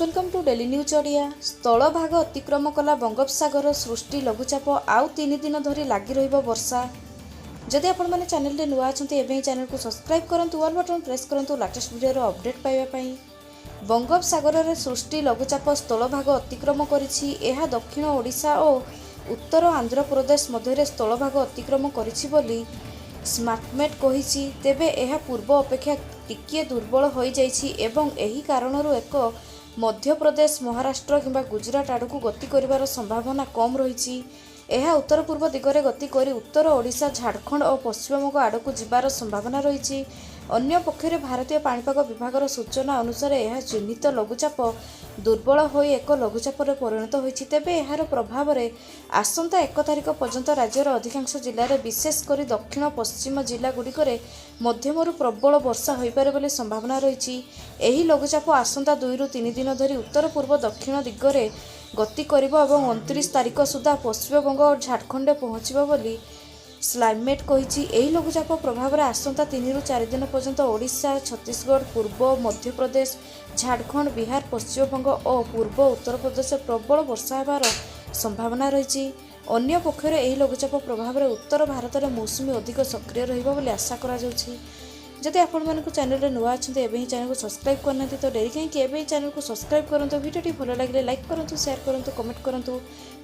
Welcome to Daily News Odia. ସ୍ଥଳଭାଗ ଅତିକ୍ରମ କଲା ବଙ୍ଗୋପସାଗର ସୃଷ୍ଟି ଲଘୁଚାପ, ଆଉ 3 ଦିନ ଧରି ଲାଗି ରହିବ ବର୍ଷା। ଯଦି ଆପଣମାନେ ଚ୍ୟାନେଲରେ ନୂଆ ଅଛନ୍ତି, ଏବେ ହିଁ ଚ୍ୟାନେଲକୁ ସବସ୍କ୍ରାଇବ୍ କରନ୍ତୁ, ଅଲ୍ ବଟନ୍ ପ୍ରେସ୍ କରନ୍ତୁ ଲାଟେଷ୍ଟ ଭିଡ଼ିଓର ଅପଡେଟ୍ ପାଇବା ପାଇଁ। ବଙ୍ଗୋପସାଗରରେ ସୃଷ୍ଟି ଲଘୁଚାପ ସ୍ଥଳଭାଗ ଅତିକ୍ରମ କରିଛି। ଏହା ଦକ୍ଷିଣ ଓଡ଼ିଶା ଓ ଉତ୍ତର ଆନ୍ଧ୍ରପ୍ରଦେଶ ମଧ୍ୟରେ ସ୍ଥଳଭାଗ ଅତିକ୍ରମ କରିଛି ବୋଲି ସ୍ମାର୍ଟମେଟ୍ କହିଛି। ତେବେ ଏହା ପୂର୍ବ ଅପେକ୍ଷା ଟିକିଏ ଦୁର୍ବଳ ହୋଇଯାଇଛି ଏବଂ ଏହି କାରଣରୁ ଏକ ମଧ୍ୟପ୍ରଦେଶ, ମହାରାଷ୍ଟ୍ର କିମ୍ବା ଗୁଜରାଟ ଆଡ଼କୁ ଗତି କରିବାର ସମ୍ଭାବନା କମ୍ ରହିଛି। ଏହା ଉତ୍ତର ପୂର୍ବ ଦିଗରେ ଗତି କରି ଉତ୍ତର ଓଡ଼ିଶା, ଝାଡ଼ଖଣ୍ଡ ଓ ପଶ୍ଚିମବଙ୍ଗ ଆଡ଼କୁ ଯିବାର ସମ୍ଭାବନା ରହିଛି। ଅନ୍ୟପକ୍ଷରେ ଭାରତୀୟ ପାଣିପାଗ ବିଭାଗର ସୂଚନା ଅନୁସାରେ, ଏହା ଚିହ୍ନିତ ଲଘୁଚାପ ଦୁର୍ବଳ ହୋଇ ଏକ ଲଘୁଚାପରେ ପରିଣତ ହୋଇଛି। ତେବେ ଏହାର ପ୍ରଭାବରେ ଆସନ୍ତା 1 ତାରିଖ ପର୍ଯ୍ୟନ୍ତ ରାଜ୍ୟର ଅଧିକାଂଶ ଜିଲ୍ଲାରେ, ବିଶେଷ କରି ଦକ୍ଷିଣ ପଶ୍ଚିମ ଜିଲ୍ଲାଗୁଡ଼ିକରେ ମଧ୍ୟମରୁ ପ୍ରବଳ ବର୍ଷା ହୋଇପାରେ ବୋଲି ସମ୍ଭାବନା ରହିଛି। ଏହି ଲଘୁଚାପ ଆସନ୍ତା 2ରୁ 3 ଦିନ ଧରି ଉତ୍ତର ପୂର୍ବ ଦକ୍ଷିଣ ଦିଗରେ ଗତି କରିବ ଏବଂ 29 ତାରିଖ ସୁଦ୍ଧା ପଶ୍ଚିମବଙ୍ଗ ଓ ଝାଡ଼ଖଣ୍ଡରେ ପହଞ୍ଚିବ ବୋଲି ସ୍ଲାଇମେଟ୍ କହିଛି। ଏହି ଲଘୁଚାପ ପ୍ରଭାବରେ ଆସନ୍ତା 3ରୁ 4 ଦିନ ପର୍ଯ୍ୟନ୍ତ ଓଡ଼ିଶା, ଛତିଶଗଡ଼, ପୂର୍ବ ମଧ୍ୟପ୍ରଦେଶ, ଝାଡ଼ଖଣ୍ଡ, ବିହାର, ପଶ୍ଚିମବଙ୍ଗ ଓ ପୂର୍ବ ଉତ୍ତରପ୍ରଦେଶରେ ପ୍ରବଳ ବର୍ଷା ହେବାର ସମ୍ଭାବନା ରହିଛି। ଅନ୍ୟପକ୍ଷରେ ଏହି ଲଘୁଚାପ ପ୍ରଭାବରେ ଉତ୍ତର ଭାରତରେ ମୌସୁମୀ ଅଧିକ ସକ୍ରିୟ ରହିବ ବୋଲି ଆଶା କରାଯାଉଛି। ଯଦି ଆପଣମାନଙ୍କୁ ଚ୍ୟାନେଲରେ ନୂଆ ଅଛନ୍ତି, ଏବେ ହିଁ ଚ୍ୟାନେଲକୁ ସବସ୍କ୍ରାଇବ୍ କରିନାହାନ୍ତି, ତ ଡେରି କାହିଁକି? ଏବେ ହିଁ ଚ୍ୟାନେଲକୁ ସବସ୍କ୍ରାଇବ୍ କରନ୍ତୁ। ଭିଡ଼ିଓଟି ଭଲ ଲାଗିଲେ ଲାଇକ୍ କରନ୍ତୁ, ସେୟାର କରନ୍ତୁ, କମେଣ୍ଟ କରନ୍ତୁ।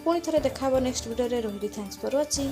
ପୁଣି ଥରେ ଦେଖା ହେବ ନେକ୍ସଟ ଭିଡ଼ିଓରେ। ରହିଲି, thanks for watching.